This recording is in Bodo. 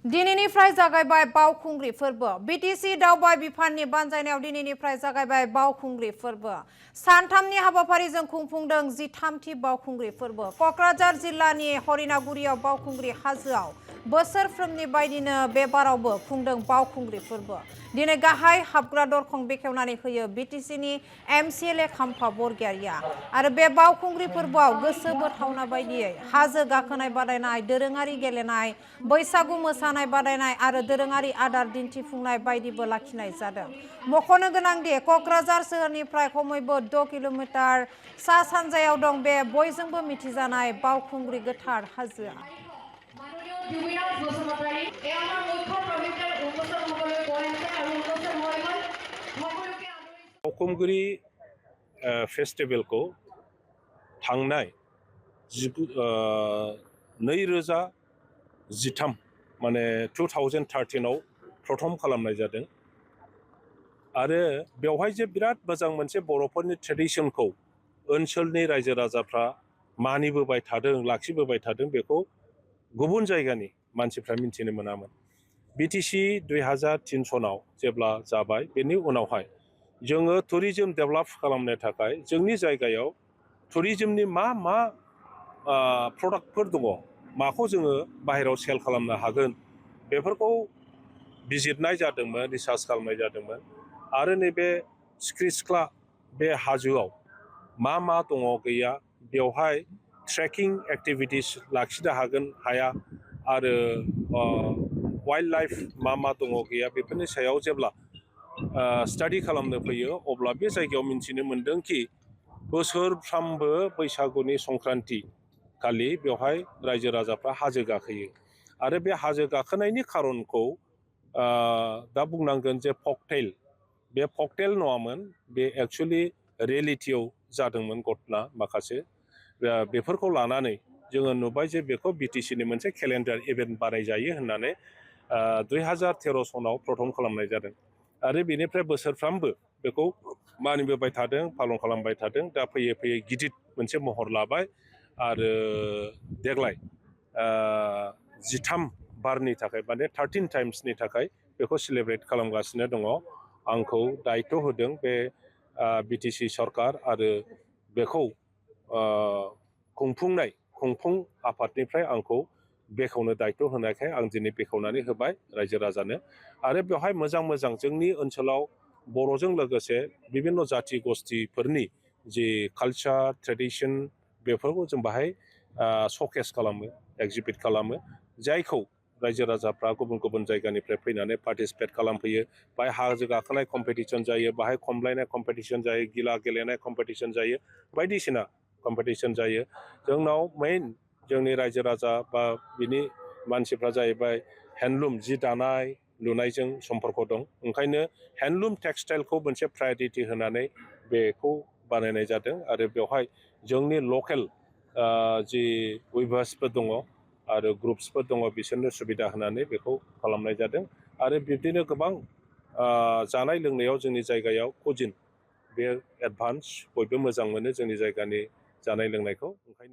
दिनैनिफ्राय जागायबाय बावखुंग्रि फोरबो बिटिसि दावबाय बिफाननि बानजायनायाव दिनैनिफ्राय जागायबाय बावखुंग्रि फोरबो सानथामनि हाबाफारिजों खुंफुंदों 13थि बावखुंग्रि फोरबो कक्राझार जिल्लानि हरिनागुरियाव बावखुंग्रि हाजोआव बोसोरफ्रोमनि बायदिनो बे बारावबो खुंदों बावखुंग्रि फोरबो दिनै गाहाय हाबग्रा दरखं बेखेवनानै होयो बिटिसिनि एमसिएलए खाम्फा बरगयारिया आरो बे बावखुंग्रि फोरबोआव गोसो बोथावना बायदियै हाजो गाखोनाय बादायनाय दोरोङारि गेलेनाय बैसागु मोसानाय बादायनाय आरो दोरोङारि आदार दिन्थिफुंनाय बायदिबो लाखिनाय जादों मख'नो गोनांदि कक्राझार सोहोरनिफ्राय खमैबो 6 किल'मिटार सा सानजायाव दं बे बयजोंबो मिथिजानाय बावखुंग्रि गोथार हाजोआ बावखुंग्रि फेस्टिभेलखौ थांनाय 2013 माने 2013आव प्रथम खालामनाय जादों आरो बेवहाय जे बिराद मोजां मोनसे बर'फोरनि ट्रेडिशनखौ ओनसोलनि रायजो राजाफ्रा मानिबोबाय थादों लाखिबोबाय थादों बेखौ गुबुन जायगानि मानसिफ्रा मिन्थिनो मोनामोन बिटिसि 2003 सनाव जेब्ला जाबाय बेनि उनावहाय जोङो टुरिज्म डेभेलप खालामनो थाखाय जोंनि जायगायाव टुरिज्मनि मा प्रडाक्टफोर दङ माखौ जोङो बाहेरायाव सेल खालामनो हागोन बेफोरखौ बिजिरनाय जादोंमोन रिसार्च खालामनाय जादोंमोन आरो नैबे सिख्रि सिख्ला बे हाजोआव मा दङ गैया बेवहाय ट्रेकिं एक्टिभिटिस लाखिनो हागोन हाया आरो वाइल्ड लाइफ मा दङ गैया बेफोरनि सायाव जेब्ला स्टाडि खालामनो फैयो अब्ला बे जायगायाव मिन्थिनो मोन्दों कि बोसोरफ्रामबो बैसागुनि संक्रान्ति खालि बेवहाय रायजो राजाफ्रा हाजो गाखोयो आरो बे हाजो गाखोनायनि खारनखौ दा बुंनांगोन जे फकटेल बे फकटेल नङामोन बे एक्चुअलि रियेलिटियाव जादोंमोन घटना माखासे बेफोरखौ लानानै जोङो नुबाय जे बेखौ बिटिसिनि मोनसे केलेन्डार इभेन्ट बानायजायो होननानै 2013 सनाव प्रथम खालामनाय जादों आरो बेनिफ्राय बोसोरफ्रामबो बेखौ मानिबोबाय थादों पालन खालामबाय थादों दा फैयै फैयै गिदिर मोनसे महर लाबाय आरो देग्लाय 13 बारनि थाखाय माने 13 टाइम्सनि थाखाय बेखौ सेलेब्रेट खालामगासिनो दङ आंखौ दायित्व होदों बे बिटिसि सरकार आरो बेखौ खुंफुं आफादनिफ्राय आंखौ बेखेवनो दायित्व होनायखाय आं दिनै बेखेवनानै होबाय रायजो राजानो आरो बेवहाय मोजां जोंनि ओनसोलाव बर'जों लोगोसे बिभिन्न जाथि गस्थिफोरनि जि कालचार ट्रेडिशन बेफोरखौ जों बाहाय श'केस खालामो एक्जिबिट खालामो जायखौ रायजो राजाफ्रा गुबुन जायगानिफ्राय फैनानै पार्टिसिपेट खालामफैयो बाहाय हाजो गाखोनाय कम्पिटिशन जायो बाहाय खमलायनाय कम्पिटिशन जायो गिला गेलेनाय कम्पिटिशन जायो बायदिसिना कम्पिटिशन जायो जोंनाव मेइन जोंनि रायजो राजा बा बिनि मानसिफ्रा जाहैबाय हेन्डलुम जि दानाय लुनायजों सम्पर्क दं ओंखायनो हेन्डलुम टेक्सटाइलखौ मोनसे प्रायरिटि होनानै बेखौ बानायनाय जादों आरो बेवहाय जोंनि लकेल जि उइभार्सफोर दङ आरो ग्रुप्सफोर दङ बिसोरनो सुबिदा होनानै बेखौ खालामनाय जादों आरो बिब्दिनो गोबां जानाय लोंनायाव जोंनि जायगायाव कुजिन बे एडभान्स बयबो मोजां मोनो जोंनि जायगानि जानाय लोंनायखौ ओंखायनो